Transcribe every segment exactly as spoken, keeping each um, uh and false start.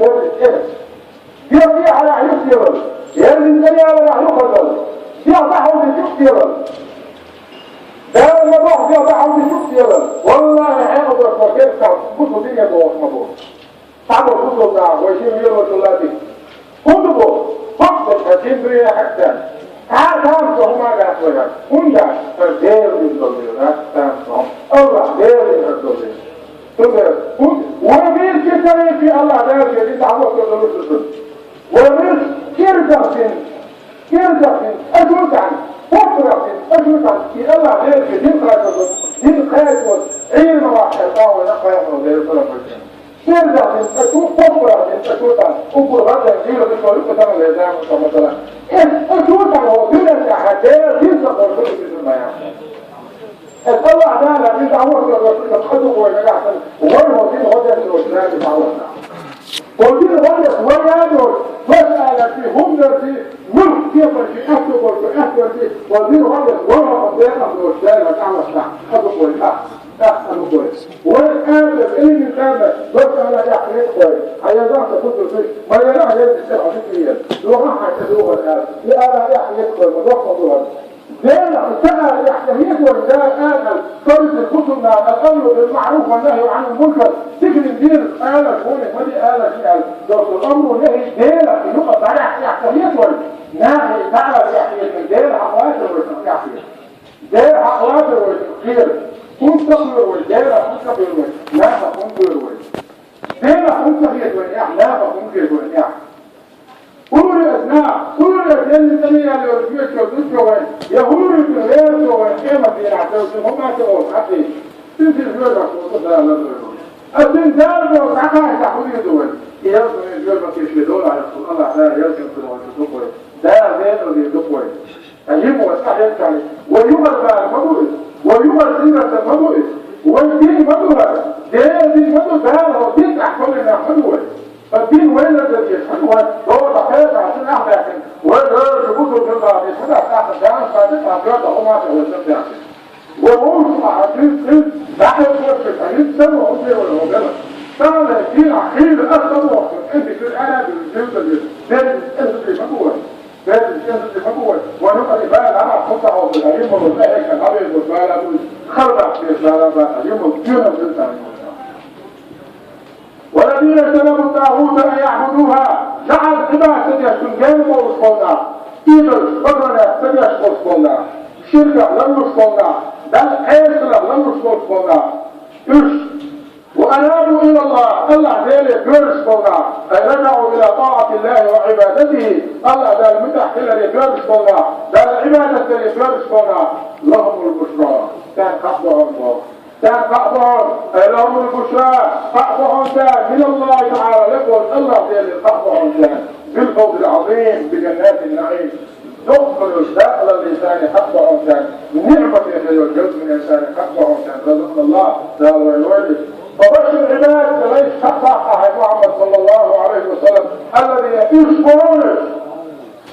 ورد الإرث. ДегӀ дехьа юхтелар, еррин цӀаяларахь юхадал, дегӀ дӀахьалдича юхтелар. Дала ма боху, дегӀ дӀахьалдича юхтелар. Валлахьи, хьекъал дош ма бу, керста бусулба дин бохуш ма бу. Цхьаболу бусулба наха вай шен лелочул лаьтта. ХӀунда бу? Хьакъ долуш хьан дин дуьне хьаьгна. Цхьа а тамашо хӀума а дац вайгахь. ХӀунда? Сан Делан дин долу дела дац тамашо. Аллахь Делан дин долу дела. Цундела хӀунда вай милки карийти Аллахь Дала шен дин дӀахӀоттор долуш ду шуна. Вай милки кӀирдах дин, кӀирдах дин, ашу тахьна, поппарах дин, ашу тахьна, и Аллахь Дела шен дин кхачо, дин кхачо, Ӏийр ма вахьа, тӀаккха вайна пайхамар Делан салам хилла. Кхин дахьа ца чу, поппарах ца чу тан, уггар гӀадден гӀийла дешо юкъа тана леза, масала. Эс ца чу тан, хӀо дуьнен тӀехь Дела дин ца кхочу, ду диза ма яц. Эс Аллахь Дала дин дӀахӀоттор, хӀо дукха вай нагахь санна, вай хӀо дин хӀо ден деш, Дала дӀахӀотта. ХӀо дин хӀо деш, вай ядо, вай ала ши, хӀума дерти, муьлхха кепара ши, аьтту болчу, аьтту болчу, хӀо дин хӀо деш, вай хӀо декъах доцу, Дала дӀахӀотта. Хьо дукха вай нагахь. ТӀаккха ма гой. Вай ала, элин тӀама, дос ала яхье кхой. Хьан язахь ца хӀуттур ду, ма яра хьан яза ца хьуттур ду. Дохьа хьан ца дохьа ала. И ала яхье кхой, ма дохьа ма дохьа. Дела ца ала яхье кхой, да ала, فرض الرسل الأمر بالمعروف والنهي عن المنكر. Диканан дин ала, хӀума ма де ала, ши ала. Дос амру нахьи Дела, юкъа барахь яхье кхой. Нахьи ала яхье кхой, Дела хьан вацар вай яхье. Дела хьакъ лацар вай кхера. ХӀунда ца кхоьру вай, Дела хӀунда ца кхоьру вай, наха хӀунда кхоьру вай? Дела хӀунда ца хетар вай, наха хӀунда хетар вай? ХӀун ду аса наха? ХӀун ду аса денна тӀе ял йолчу жоьжахатин зудчо вайна? Я хӀун ду цуьнан лерачо вайна къематдийнахь, цуьнан хӀума а ца олуш хьакхийча? Цуьнан жоьжахати Дала лардойла. Аса цуьнан Дала бохург дӀакхаччалц хӀун дийр ду вай? И ялсаманин жоьжахати шен долахь йоккхуш, АллахӀ Дала ялсамане ца дохуьйтур ду вай. Дала декъал дийр ду вай. Ткъа жима вай схьахӀоьттича, вай юкъара бала ма бу иза, вай юкъара синмарсо ма бу иза, вай дин ма ду хӀара, Делан дин ма ду, Дала хӀара дин тӀехь кхоьллинарг ма ду вай. Ткъа дин вай лардан дезаш ма ду хӀара, догӀу ткъа кхетахь, цунах баьхкина, вай лоруш бусулба хӀума бахьа дезаш ма дац, тӀаккха Дала ца дезаш, тӀаккха доьрзу хӀума тӀехь вай ца баьхкина. Вай вовшах а дуьйцу, дуьйцу, дӀахьоьхуш а хӀинца ма хӀун де вай хӀун дела. Тахана дийнахь хийла аса ца боху, кӀентий чуьра ара а дуьйцу, дуьйцу а дуьйцу. Берриг кӀентий ма бу вай. Берриг кӀентий ма бу вай. Вай юкъара и бала нах хӀунда хьовсур, Ӏиймало, мехьарша, дӀабевлла бала дуьйцу, хала бахьа беш бала бац, Ӏиймало, доьналла ца дезаш. والذين اجتنبوا الطاغوت أن يعبدوها, жӀарна Ӏибадат ца деш, цунна гена бовлуш болу нах, идолаш, патронаш ца деш болуш болу нах, ширках ларлуш болу нах, Далла Ӏеса хиларх ларлуш болуш болу нах, уьш, وأنابوا إلى الله, АллахӀ Деле боьрзуш болу нах, أي رجعوا إلى طاعة الله وعبادته, АллахӀ Далла муьтӀахь хиларе боьрзуш болу нах, Далла Ӏибадат даре боьрзуш болу нах, لهم البشرى, царна кхаъ бу хьуна боху. Царна кхаъ бу хьуна, أي لهم البشرى, кхаъ бу хьуна царна, من الله تعالى, лекха волчу АллахӀ Делера кхаъ бу хьуна царна, بالفوز العظيم بجنات النعيم, доккха долчу дакъалаллин царна кхаъ бу хьуна царна, ниӀмате хир йолчу ялсаманин царна кхаъ бу хьуна царна, رزقنا الله, Дала вайна лойла. فبشر عباد, сан лайшка кхаъ баккха хьайн, Мухьаммад, صلى الله عليه وسلم, الذين, уьш бу уьш,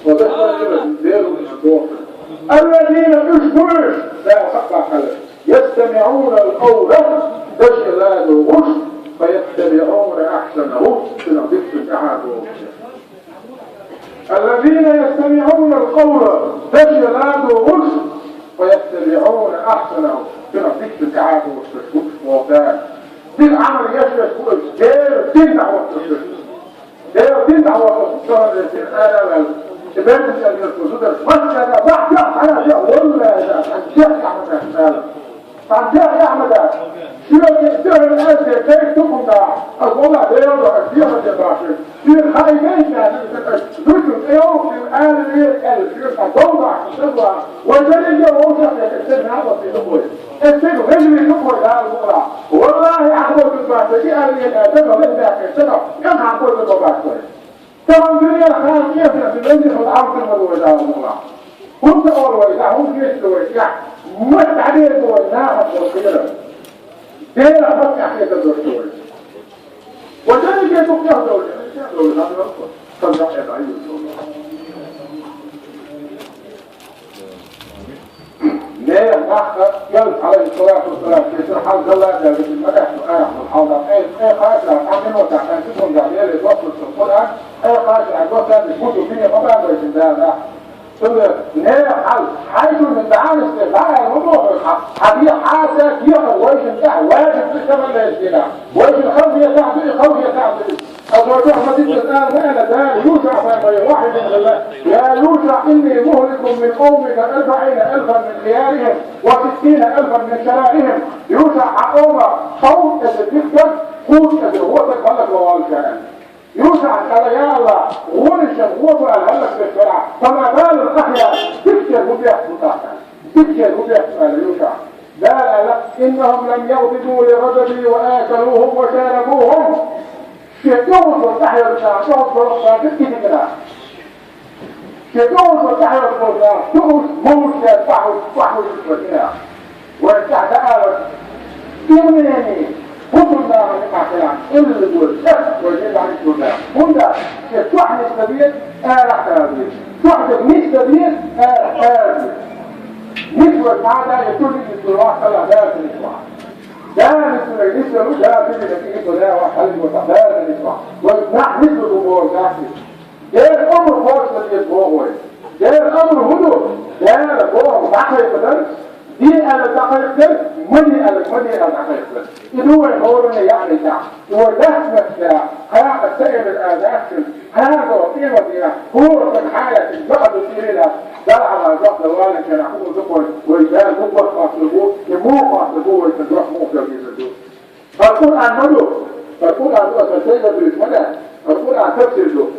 وبشر عباد, Делан уьш боху, الذين, уьш бу уьш, Дала кхаъ баккхалла. يستمعون القول, деши ладугӀуш, فيتبعون أحسنه, цуьнах дикачун тӀаьхьа догӀуш. الذين يستمعون القول, деши ладугӀуш, فيتبعون أحسنه, цуьнах дикачун тӀаьхьа догӀуш, уьш бу уьш боху Дала. Дика Ӏамал еш берш бу уьш, Делан дин тӀехь хӀоттуш уьш. Делан дин тӀехь хӀоттуш, ара а ваьлла, и бердин цӀерга йолчу зударша, массаьрга бахьа, бахьа, хьан а, валлахӀи, цхьана дехьа а ма дац, Дала. Цхьана дехьа а ма дац. Шоьга дуьхьал аьлла, тайп тукхум дахьа, аса валлахӀи Делан дуьхьа, аса дехар де бахьа шоьга. Шоьга хаийта, аса зудчун тӀе йовлуш, ала вера аьлла, шоьга цхьа дов бахьа, аса ван. Вай дерриге а вовшах а, аса ца набахти ду вай. Аса ца вежарий ду вай Дала мукъалахь. ВаллахӀи, ахь вовшах бахьа, и ала вера аьлла, ца ван, вежарий бахьа, ца ван, кӀелхьара кхойкхур ду бахьа вай. Тахана дуьненахь хана кхетар ду, везий хила Ӏалашо ма ду вай Дала мукъалахь. ХӀунда олу вай, хӀунда гечдо вай, яхь, мат дӀадерг вай, нахах вай кхерар. Делах мат тӀехь хетар долуш ду вай. Вай дерриге дукха тӀехдовлу, тӀехдовлу, хан йоккху, хан йоккху, хан йоккху. Нехан нах а, Элча, Ӏалайхи ссалату вассалам, шен хьал гала а даьлла, ма даьхкина арахь долу хьал дӀа, кхе, кхе кхача, цхьа минота, цхьа секунда, Деле доссалц Къуръан, кхе кхача, доссадеш бу шу, бине ма бан вайшин Дала нах. Цундела нехан хьал, хьайн шуна дӀа а нисде, дӀа а ма боху хьан, хьан де, хьан ца дехар вайшин тӀехь, важиб ду шамал лерчу дийнахь, вайшин хала хетахь ду и, хала хетахь ду и. Аса вай чохь ма-дитта ала ма аьлла, Дала Юшаъ пайхамаре вахьйу дина хилла: «Я Юшаъ, инни мухликун мин къавмика арбаӀина алфан мин хиярихим ва ситтина алфан мин шарарихим». Юшаъ, хьан къомах пхьовса эзар дика стаг, кхузткъа эзар вон стаг хӀаллакван воллу ша аьлла. Юшаъна аьлла: «Я АллахӀ, вонашна вон ду аьлла хӀаллакбеш велахь, фама балул ахьяр, дикачеран хӀун бехк бу тӀаккха?» Дикачеран хӀун бехк бу аьлла Юшаъна. Дала аьлла: «Иннахум лам ягӀдибу ли гӀазаби ва акалухум ва шарабухум». Шен тӀехула тӀаьхьа йолчарна, тӀехула болу нах дика дика нах. Шен тӀехула тӀаьхьа йолчу нах, туьуш, мовш, бахьуш, бахьуш, бахьуш. Вайн тӀехь даалаш, имнени, бусулба нахана юкъахь хилахь, илла вай, шаьш вай дин дӀахӀитталур дац. ХӀунда аьлча шен чохь нисдан деза, арахь а деза. Чохь дерг нисдан деза, арахь а деза. Нисвар цхьа а дац, я чу нисвар вац, Аллах Дала ца нисвахь. Дала нисварг нисвелла ву, Дала ца нисварг нисвелла вац, хьаллиг вацахь, Дала ца нисвахь. Вай нах нисвар ву бохург дац иза. Делан амр кхочушдан деза боху вай. Делан амр хӀун ду? Дала бохург дӀакхайкхадар, де аьлларг дӀакхайкхадар, Мадиъал, мадиъал дӀахайхлар. И ду вай хӀоранна яӀни тӀехь. И вай дас меттехь, хьакъа ца элира а дац шуна, хьадо, къематдийнахь, хӀора сан хьаэцна доӀа ду тӀера, Дала хьалха жоп дала валлачарах хӀун ду вай, вай Дала муха хьоьстур бу, и муха хьоьстур бу, вай сан жоп муха дала дезар ду. ХӀара Къуръан ма ду, хӀара Къуръан ду аса сайга дуьйцу ма дац, хӀара Къуръан тафсир ду.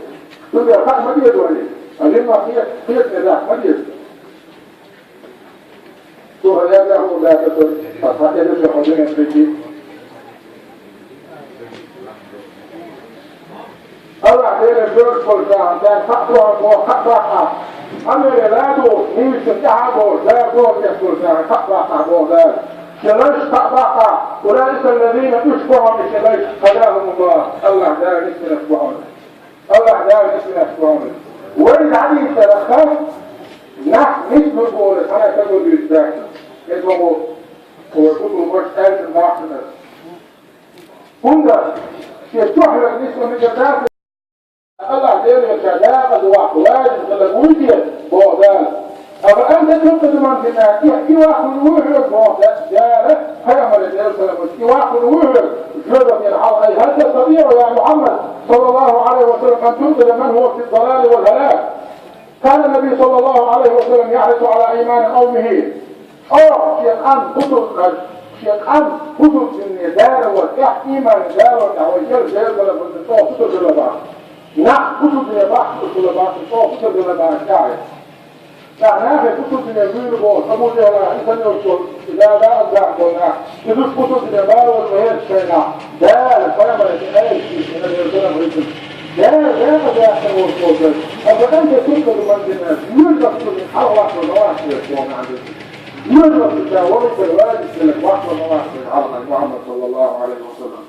Цундела хаа ма деза вай, а жимма кхе-, кхетаме даккха ма деза. Цо хӀара яздахь хӀума дацара, ткъа хьан тӀе ду ша хьо дуьнен хилчий? АллахӀ Деле жоьжахатин дийнахь, царна хаа боху, боху, хаа баккха. Амма ладугӀу, нийсачун тӀаьхьа боху, Дала боху тӀе боху, царна хаа баккха боху Дала. Шен лайш хаа баккха, أولئك الذين, уьш боху шен лайш, هداهم الله, АллахӀ Дала нийсбинарш боху. АллахӀ Дала нийсбинарш боху. Вай дӀадийцарах, нах нийсбур боху, хьан тӀе ду дуьйцу дац. Иза боху, вай бусулба ваша аьллачун бахканара. ХӀунда шен дуьхьалара нисса мегар дац, АллахӀ Делера ша дакъа ду ваккха, важиб хилла вуйте, боху Дала. أفأنت تنقذ من في النار, и, и ваккхалур вуй хьоьга, боху Дала, пайхамаре, Делера салам хуьлда, и ваккхалур вуй хьоьга, жоьжахатин хьалха, هل تستطيع يا محمد صلى الله عليه وسلم أن تنقذ من هو في الضلال والهلاك؟ كان النبي صلى الله عليه وسلم يحرص على إيمان قومه. Оха шен къам бусулбанаш, шен къам бусулба дине далор тӀехь, имане далор тӀехь вай Делера салам хуьлда, чӀогӀа сутара дала баха. Нах бусулба дине бахкалуш дала баха, чӀогӀа сутара дала баха тӀехь. ТӀаккха нахе бусулба дине вуьйр боху, Абу ЖахӀла, и санна йолчу, и Дала дакъа дахка болу нах, иза уьш бусулба дине балош ма хеташ шайна, Дала пайхамаре аьлла, и Делера салам хуьлда. Дала дакъа дахка волуш волчу, أفأنت تنقذ من في النار, жоьжахатин хьалхаваккхалур ма вац хьоьга, боху нах. Жоьжахатин ша валийтар вац хьоьга, ваккхалур ма вац хьоьга хьалха, Мухьаммад саллаллаху Ӏалайхи ва саллам.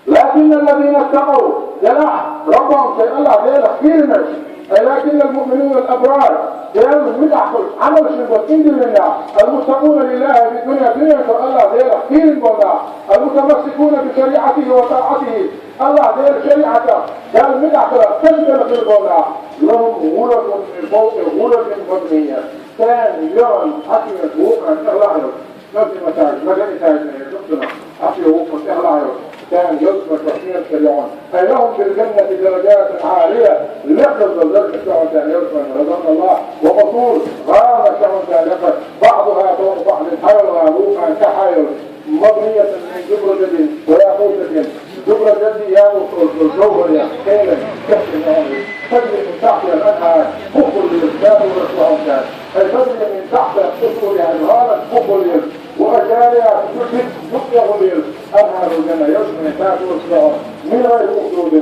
لكن الذين اتقوا, делахь, ربهم, шайн АллахӀ Делах кхийринарш, أي لكن المؤمنون الأبرار, Делан муьтӀахь болчу, Ӏамалшна болу къиндиллина, المتقون لله في الدنيا, дуьнен чохь АллахӀ Делах кхийрина болу нах, المتمسكون بشريعته وطاعته, АллахӀ Делан шариӀатах, Далла муьтӀахь хиларх тешнабелла хир болу нах, لهم غرف من فوقهم غرف مبنية, царна йоьгӀна хьаьший вукхарна тӀехьлахь йолу. Наб-этажаш, наб-этажаш, дукханах, хьаьший вукхарна тӀехьлахь йолу, царна ялсамане чохь хенаш хир ю хьуна. أي لهم في الجنة درجات عالية, лекхаза долу даржаш ю хьуна царна ялсамане, رزقنا الله, وقصور, гӀаланаш ю хьуна царна лекха, بعضها فوق بعض, хьайолу гӀала вукхарна тӀехь йолу, مبنية من زبرجد وياقوتة, زبرجد, якъут, жовхӀарах, хелан, кечдина ю хьуна. تجري من تحتها الأنهار, бухбур лелаш, баьрураш ю хьуна царна. أي تجري من تحت قصورها, гӀаланаш бухбур лелаш, وأشجارها, цу дикачу дукъ тӀехула лелаш, أنهار الجنة, ялсаманин кочанаш ю хьуна, من غير أخدود.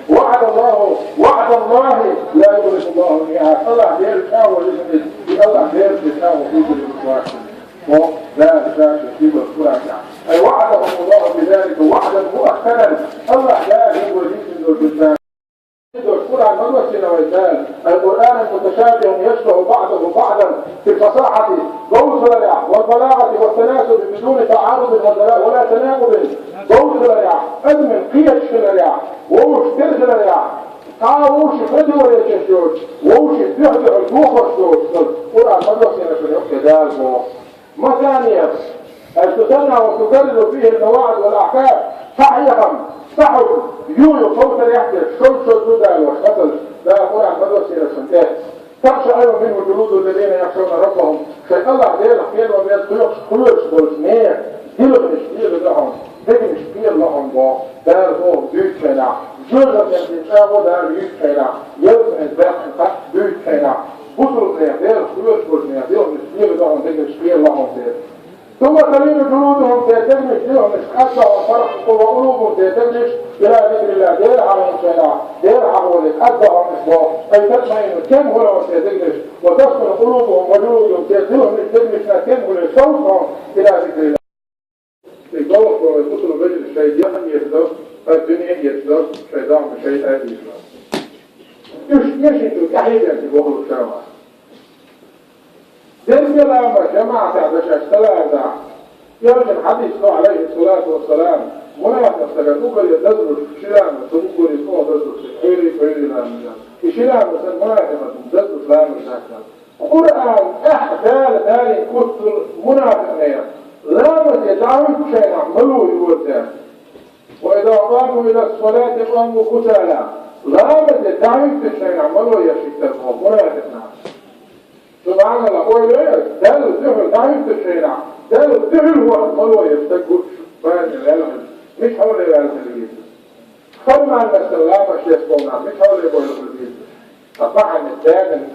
وعد الله, وعد الله, لا يخلف الله الميعاد. АллахӀ Делан чӀагӀо ю иза, и АллахӀ Делан чӀагӀо ю иза. Ва Дала ша шен сийлахь Къуръан тӀехь. أي وعدهم الله بذلك وعدا مؤكدا. АллахӀ Дала хӀинца вай дийцина долчу Къуръан ма доссийна вай Дала. أي قرآنا متشابها يشبه بعضه بعضا في الفصاحة, говзаларехь, والبلاغة والتناسب بدون تعارض ولا تناقض, говзаларехь, адамийн кхеташ хиларехь, вовшашка тера хиларехь, цхьа а вовшашка противоречеш йоцуш, вовшашка дуьхьал-дуьхьал дохорш доцуш долу Къуръан ма доссийна шуна юкъе Дала боху. مثاني, أي تثنى وتكرر فيه المواعظ والأحكام, цхьа хьехам, цхьа хьукам, юй-юй кховдаларехь деш, шовзткъа шо ду далош, масала, Дала Къуръан ма доссийна шуна тӀе. تقشعر منه جلود الذين يخشون ربهم, шайн АллахӀ Делах кхераме кхоьруш, кхоьруш болчу нехан дилханаш кхера ду хьуна, дегнаш кхера ду хьуна боху. Дала бохург дуьйцучу хенахь, жоьжахатин чӀагӀо Дала дуьйцучу хенахь, ялсаманин баьхкина кхаъ дуьйцучу хенахь, бусулбанех, Делах кхоьруш болчу нехан дилханаш кхера ду хьуна, дегнаш кхера ду хьуна дела. ثم تلين جلودهم, церан дегнаш, дилханаш кӀаддо хьуна, فرقوا وقلوبهم, церан дегнаш, إلى ذكر الله, Дела хьахийначу хенахь, Дела хьахоле кӀаддо хьуна уьш боху, أي تطمئن, тема хуьлу хьуна церан дегнаш, وتسكن قلوبهم وجلودهم, церан дилханаш, дегнаш тема хуьле совцу хьуна, إلى ذكر الله. Шайн гӀуллакх боху, бусулба вежарий, шайн яхь а эцадо, шайн дуьне а эцадо, шайн догӀма, шайн а эцадо. Уьш эшийчул тӀаьхьа дерг бохург ша вац. Дерриге а ламаз жамаӀатехь дан шаьш ца ларадахь, элчан хьадис ду, Ӏалайхи ссалату вассалам, Мунафикъ сага уггаре дазлуш ши ламаз, цу уггаре чӀогӀа дазлуш, хьуьйри-пуьйри ламаз. И ши ламаз санна мунафикъ дазлуш ламаз дац. Къуръан тӀехь Дала далийна куцал мунафикъ нах. Ламазе дӀахӀуьттучу хенахь ма ло йоцу цара. وإذا قاموا إلى الصلاة قاموا كسالى. Ламазе дӀахӀуьттучу хенахь ма ло ерш иштта боху мунафикъ нах. СубхьаналлахӀ, ойла йо, Далла дуьхьал дӀахӀуьттучу хенахь, Далла дуьхьал вахана ма ло ерш стаг гуш, бани ваьлла, мича хьоле ваьлла хила веза. Формальностан ламаш еш болу нах, мича хьоле бохуьйтур деза. Ткъа бахьана дагана,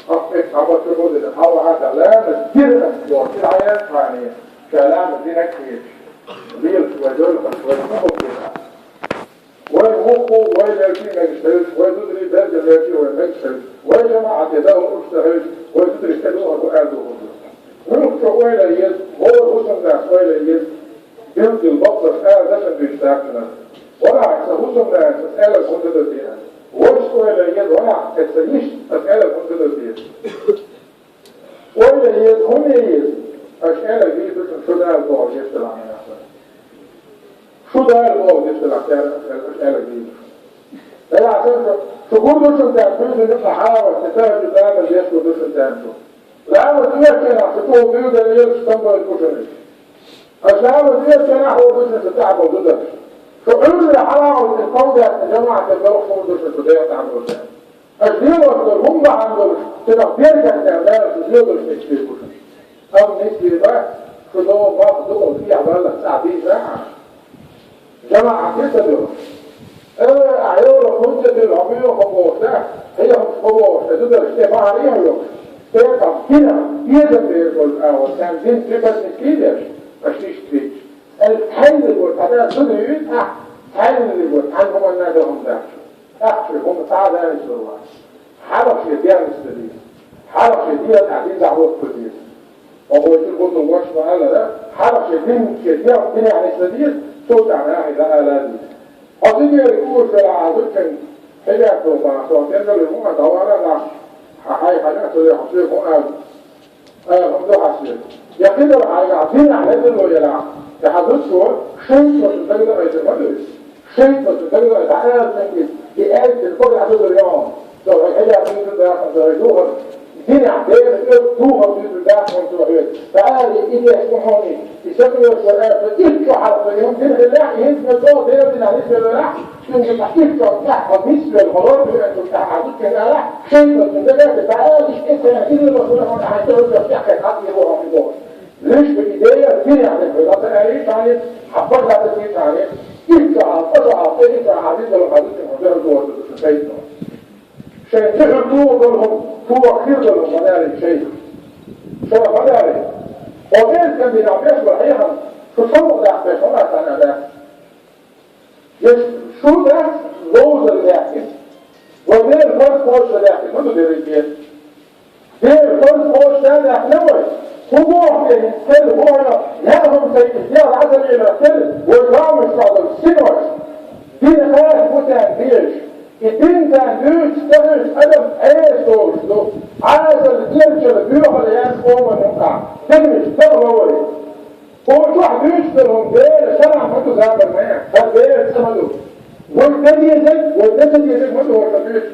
хьо хьо бачу бозина, хьо вахьа дан ламаз дира ас боху, цуьнан хьаян цхьаьна, ша ламаз динарг хеташ. Лелаш вай дойлахаш, вай хӀун боху деза? Вай муххул, вай лерчий мегаш хилча, вай зударий беркан лерчий вай мегаш хилча, вай жамаӀате даха лууш ца хилча, вай зударий стаг лохур бу, аьлла духур ду. Муьлххачо ойла еза, хӀора хӀусамнас ойла еза, билггал бакъдолуш ара дашна дуьйцу даккханарг. Ванахь, сан хӀусамнанас аса аьлларг хӀунда ца до те? Вашас ойла еза, ванахь, аса йишас аса аьлларг хӀунда ца до те? Ойла еза, хӀунда еза? Аша аьлларг дийр ду шуна, шу Дала бохург деш делахь, нах санна. Шу Дала бохург деш делахь, цара аша аьлларг дийр ду шуна. Делахь санна шу, шу гур ду шуна цара, буьйсанна юкъахь хьалаваьлла, тахажжуд ламаз деш гур ду шуна царна шу. Ламаз доьхучу хенахь шу чӀогӀа буьйсанна лелаш самбойтуш бу шуна. Аша ламаз доьхучу хенахь хӀора ду шуна шу тӀаьхьа болу зударш. Шу Ӏуьйранна хьалаваьлла, кховдаьлла жамаӀатехь болуш хӀума ду шуна шу Делан тӀаьхьа болуш. Аша лелош долу хӀума бахьана долуш, цунах беркат даьлла, Дала шу лелош мегаш бу шуна. Амма нисбе бац, шу догӀу малх дукъал тӀехь баллалц цхьаъ дийза а, жамаӀате ца дуьллу. Э, ахьа йолу хӀунда ца дуьллу, хьо муьлха бохуш, да? Хьехамаш бохуш, да, зударш тӀе ма хьаре хьо йохуш. Церан динах безам бер болу агӀор, царна дин преподнести деш, аша иштта дийцча. Аьлла, цхьаьнниг ву, цхьа да зуда юьйцу ахь, цхьаьнниг ву, цхьана хӀуманна а дан хӀума дац. ТӀаккха шен хӀума цхьа а дан нисбар вац. Хьалха шен дегӀ нисдан деза. Хьалха шен дегӀан тӀехь дин дӀахӀотто деза. Ткъа вай чуьра гуттар ваша ма-аллара, хьалха шен дин, шен дегӀ динехь нисдан деза, цул тӀаьхьа нахе дӀаала а деза. Хьо зудериг кхуьуш велахь, хьан зудчун хьибаьхкалла бахьа, со тергал хӀун а дӀавала нах, хьан хьайхана а ца ле, хьо соьга хӀун а ала хӀума ду хьан соьга. Я кхидолу хьайгахь динехь ледарло елахь, я хьан зудчо шайтӀанца дагадоуьйтур ма ду иза. ШайтӀанца дагадоуьйтур дӀаала ца хилча, и аьллачун багахь дузур ю хьуна. Со хьо хьилехь дуьйцур дац хьуна, со хьо духар, динехь Делан оьгу духар дуьйцур дац хьуна, со хьоьга. ДӀаала и деш ду хьуна, и са къоьшур аьлла, со итт шо хьалха со и хӀума дина хиллехь, и хӀинца ма чӀогӀа Делан динехь нисвелла велахь, цуьнга тӀаккха итт шо тӀехь хьо нисвелла, хьо лорду аьллачунна тӀехь хьан зудчуьнга алахь, шайтӀанца дагахь дӀаала, иштта и тхайна иза ло хьуна, хьайн тӀе хӀуттуш тӀехь кхетта хьан тӀера вахана и боху. Лиш бу и Делан динехь дерг хьуьга ца аьллий цхьаьна, хьан бакъ ца дий цхьаьна, итт шо хьалха, ткъа шо хьалха, ткъе итт шо хьалха дина долу хьан зудчуьнга хьо дуьхьал дохур ду шайтӀано. Шайн дуьхьал духур долу хӀума, тохар хир долу хӀума ма далийта шайтӀано. Ша ма далийта. Хьо Делан динехь беш вара хьехам, шу шовкъ даккха беш хӀума дац цхьана а дац. Еш шу дац ловзар даьккхина. Вай Делан фарз кхочуш даьккхина ма ду дерриге. Делан фарз кхочуш даьккхина вай. ХӀун боху те хӀинца тера, хӀун хьо яа хӀума сайна, дегӀ дӀа ца лелар тера, вай гамаш чохь долу синош? Дин кхаьчна бу царна дезаш. И дин царна дуьйцуш ца хилча, адам Ӏеса долуш ду. Ӏазалла, герчалла, боьхалла яьлла къоман юкъахь. Дегнаш дагало вай. Оцу чохь дуьйцуш долу хӀума Делан шарахь ма ду, забар ма яц, хӀара Делан цӀа ма ду. Вай дан дезарг, вай дан ца дезарг ма ду хӀокху дуьйцуш.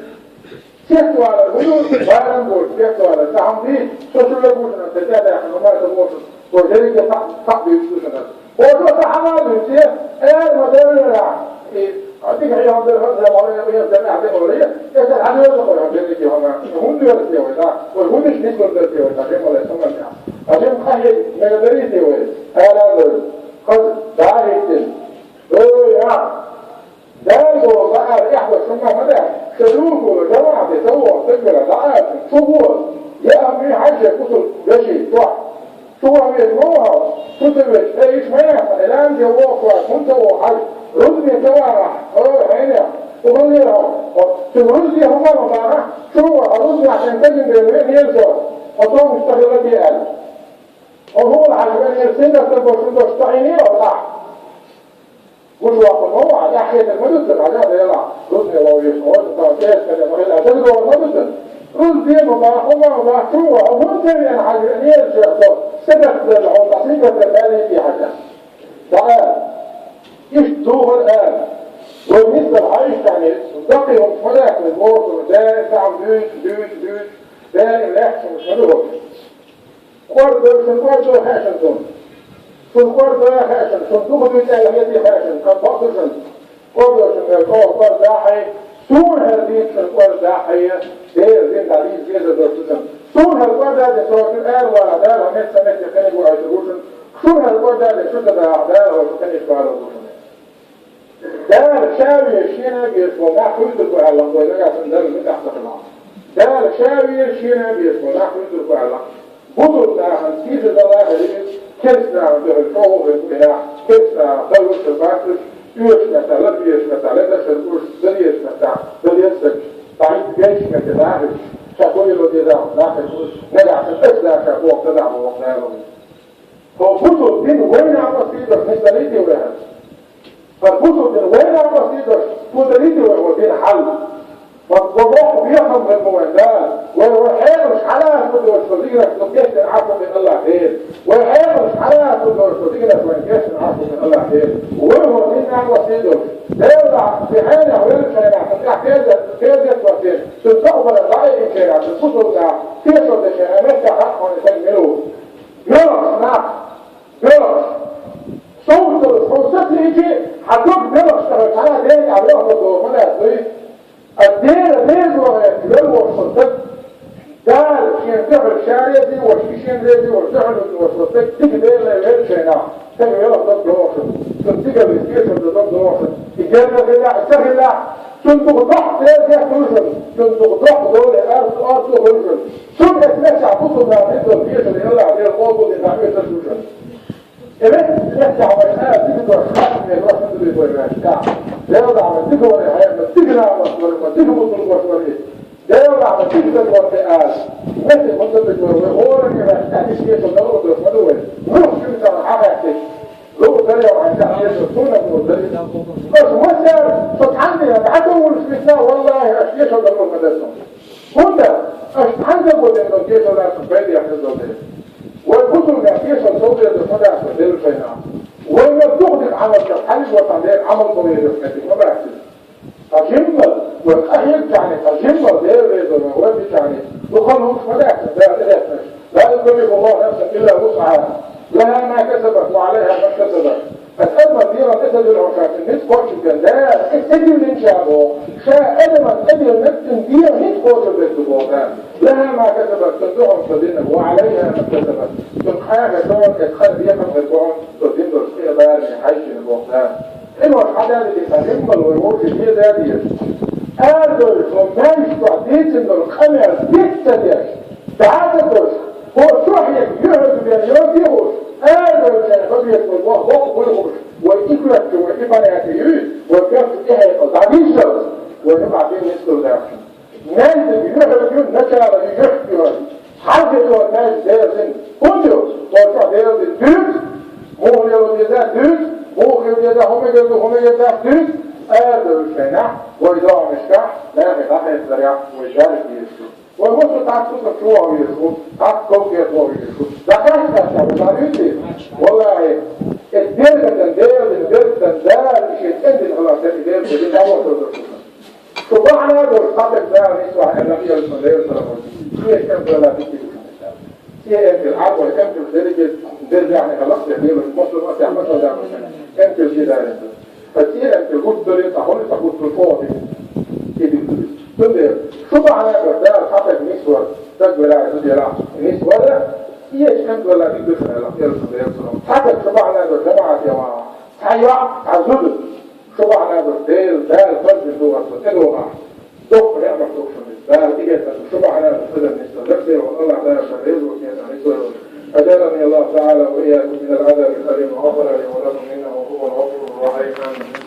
Цецвалар хӀун ду, барам боцу цецвалар. Цхьа хӀума дийца, со шу вегушина, ца тӀе а даьккхина, хӀума ца бохуш, со дерриге а кхаъ, кхаъ дуьйцуш ду шуна. Оцо сан хьан ма дуьйцу, эр ма девлла, и, а, дика хьехам дара, хаза ма вара, я, я, я, я, я, я, я, хьан доьшу хьо, хьан дерриге хӀума? ХӀунда доьшу те вай, да? Вай хӀунда иштта нислур дара те вай, да, хьан ма ле, хӀума ле? Хьан хьехам кхаъ хьега мега дарий те вай? Ара а вай. Хаза, да, хӀиттина. Ой, а! Дала боху, баара эхь бо шуна ма дац, ша юхула жамаӀате ца вогӀу стаг вара дӀаала, шу вон, я амми хьажа кусал веший чохь. Шу ван веш ма вахьа, шу ца веш, ткъе иш ма яц, хьан лам де вохуш вац, хӀунда ца вогӀу хьажа, рузбе ца вагӀахь, ой, хьенех, шу хӀун лера хьо, хьо, цуьнан рузбе хӀума ма бахахь, шу ван, хьан рузбехь шайн стагана бен вен еза, хьо цомгуш ца хила те аьлла. Хьо хӀула хьажа вен еза, сингаттам бо шун дош ца Ӏийне хьо цӀахь. Гуш ваккха ма ву, ахь тӀаьхьахетар ма ду цунна, хьажа а делахь, рузбе вовзийша, хьо тӀе эскаре ма хила, дагадогӀур ма ду цунна. Рузбе ма бахахь, хӀума ма бахахь, чу ван, хьо хӀунда ца веана хьажа вен еза шуьга со, стегах ца делла хьуна, ткъа сингаттам баьллий те хьажа. ДӀаала. Иштта духар ара. Вай миссел хьаьжча, дакъий хӀумаш ма дац вай бохург, даим цхьа хӀама дуьйцуш, дуьйцуш, дуьйцуш, даим лаьтташ хӀумаш ма ду вай. КӀордо, шун кӀордо хаьа шун цунна. Шун кӀордо хаьа шун, шун дукха дуьйцу аьлла хетий хаьа шун, кхы бакъ ду шун. КӀордо шун, э, чӀогӀа кӀордахьий, суна хӀара дийца шун кӀордахьий, Делан дин тӀа дийца дезар дош ду шун. Суна хӀара кӀордадина, со шун аравала, Дала хьо метта, метте кхиниг ву хьо шун. Шуна хӀара кӀордадина, шу ца даха, Дала хьо шун кхиниг валар ву шун. Дала ша везаш шена а безаш бола нах хуьйцург ву аьлла, вай нагахь санна Далла муьтӀахь ца хилахь. Дала ша везаш шена а безаш бола нах хуьйцург ву аьлла. Бусалба нахана тийшадала а хилийта, керста нахана дуьхьал чӀогӀа хир бу и нах, керста нахана ца луш а бацаш, оьшучу метта, лата везачу метта, лата дашар гуш, ца везачу метта, ца веза стаг, дӀахӀитта бечу метте дахийташ, ша кхоьллина деза нах хир бу, нагахь санна аса даша боху ца дахьа боху Дала. Хьо бусалба дин вайна а къасийдаш, хӀинца далийти вай хьан? Хьо бусалба дин вайна а къасийдаш, хӀун далийти вай хьо дин хьал? Хьо, хьо боккха бехам хир бу вайн Дала. Вай, вай хьекъалш хьалаца ду дош, хьо дигнаш ду кечдина Ӏафу бин Аллах Дела. Вай хьекъалш хьалаца ду дош, хьо дигнаш вайн кечдина Ӏафу бин Аллах Дела. Вай хьо дин а къасийдаш. Дела, и хьенех веллачу хенахь, сан тӀехь кхерде, кхерде кхоьссина, цуьнан тохабара дӀаайина хенахь, сан бусалба нах, тешал дечу хенахь, меттехь хаьа хьуна и стаг мила ву. Белхаш нах, белхаш. Совцалуш хьуна сацийчи, хьан дог белхаш тӀехь цхьана а ден тӀехь велха ма дац дуй. Ас Дела реза вахар велла волуш волу стаг, Дала шен дуьхьал ша реза волуш, и шен реза волуш дуьхьал волуш волу стаг дика Деле веллачу хенахь, стаг велха дог догӀуш, цунна стигаллица тешам дан дог догӀуш, и герга хилахь, и ца хилахь, цунна дукха доккха деза деш ду шуна, цунна дукха доккха доле арц, арц а хуьлу шуна. Цунна эцу меттехь бусалба нах дина долу тешаме Аллах Дела къобалдина дӀахьоьцуш ву шуна. И меттехь вай ара дика дош, хаттаме дош ма ду вай ваьшна тӀехь. Дела дӀа вай дика вара, хьайна дика намаз вара, ма дика бусалба ваша вара. Дела дӀа вай дика даг вара тӀе ара. Меттиг хӀунда даг вара, вай гӀоране ваьшна тӀехь иштта тешам дан лууш дош ма ду вай. Муьлхха чуьнца хьахаьттича, лууш даре вай хьайна тӀехь тешам, суна а лууш даре. Аша массара, со цхьанне дӀа ца волуш висна, валлахӀи, аша тешам дан лууш ма дара суна. ХӀунда аша цхьаьнга гӀо дина долу тешал аьлла пайда хир долу дела. Вай бусалбанех тешал сов дезаш ма дац вай Делан шайна. Вай мел дукха дика Ӏамал ца хьалиг ватан дера Ӏамал сов дезаш хетиг ма бац иза. Ткъа жимма, вай къахьегчарний, ткъа жимма Дела везар вай вай бичарний, дукха лууш ма дац Дала тӀедеттинарш. لا يكلف الله نفسا إلا وسعها، لها ما كسبت وعليها ما اكتسبت. Аса адаман дегӀан тӀе ца диллина хьуна ша цуьнан ницкъ кхоччуш бен, Дала иза тӀедиллина ша боху, ша адаман тӀедиллина цуьнан дегӀан ницкъ кхочур дерг ду боху Дала. لها ما كسبت, цунна ду хьуна цо динарг, وعليها ما اكتسبت, цунна къахьега ду хьуна, иза хьан декхар хир бу хьуна, цо дина долчу къа бараме хьаьжжина боху Дала. Къинош хьадалийта сан риммал вай вовшийн деза а дезаш. Арадевлла, хьо маьждиг чохь дийцина долу къамел диц ца деш, дӀа а ца деш, хьо чохь ерг юьхьиг бен йо дехуш, арадевллачеран хӀо дезаш вай боху боккха буй хууш, вай и коьрта чу, вай и понятие юй, вай коьрта чу и хьекъал дӀадийшалц, вай юкъахь дин нисдала дац. Маьждиг юьхьиг ю, начало ю, юьхь ю хьуна. Хьажа хила маьждиг Делан дин. ХӀунда ю? Хьо чохь Делан дин дуьйцу, муха лело деза дуьйцу, муха хила деза, хӀун мегар ду, хӀун мегар дац дуьйцу, арадевллачу хенахь, вай догӀмашкахь, нахе дӀахецдарехь, вай шаьрак дезаш ду. Вай массо а цхьацца кутакх чу вогӀу везаш ву, цхьацца ков кхетта вогӀу везаш ву. ДӀакхаьчча, вай дӀадуьйцу иза? ВаллахӀи, и дерригачун Делан дин, дерригачун Дала и шен цӀена дин хиларх, и Делан дин дӀавохур ду шуна. Шу бахьана а долуш, цхьа стаг Дала нисвахь аьлла, кхерчун Делан салам хуьлда. Шен кӀант валла дика ду шуна. Шен эмкал, Ӏаьрбой эмкал дерриге дерзехьа хиларх, дера лелаш, массо а тӀехь масал даьлла шайн эмкал шен далийна ду. Ткъа шен эмкал гуттар а, цхьа хӀума а ца гуттар а чӀогӀа дика. И дика ду иза. Цундела шу бахьана а долуш, Дала цхьа стаг нисвар, стаг велахь, зуда елахь, нисвар, шен кӀант валла дика ду шуна аьлла, кхерчун Делан салам. Цхьа стаг шу бахьана а долуш, жамаӀате вахахь, цхьа йоӀ, цхьа зуда, шу бахьана а долуш, Дела, Дала парз дина духар цо тӀедогӀахь, доккха неӀмат ду шуна иза. Дала тӀедеттина шу бахьана а долуш, адам нисдала. Дакъа дерг ву, Аллах Дала ша реза волчу хенахь нисвойла. أجارني الله تعالى وإياكم من العذاب الأليم وغفر لي ولكم إنه هو الغفور الرحيم. آمين.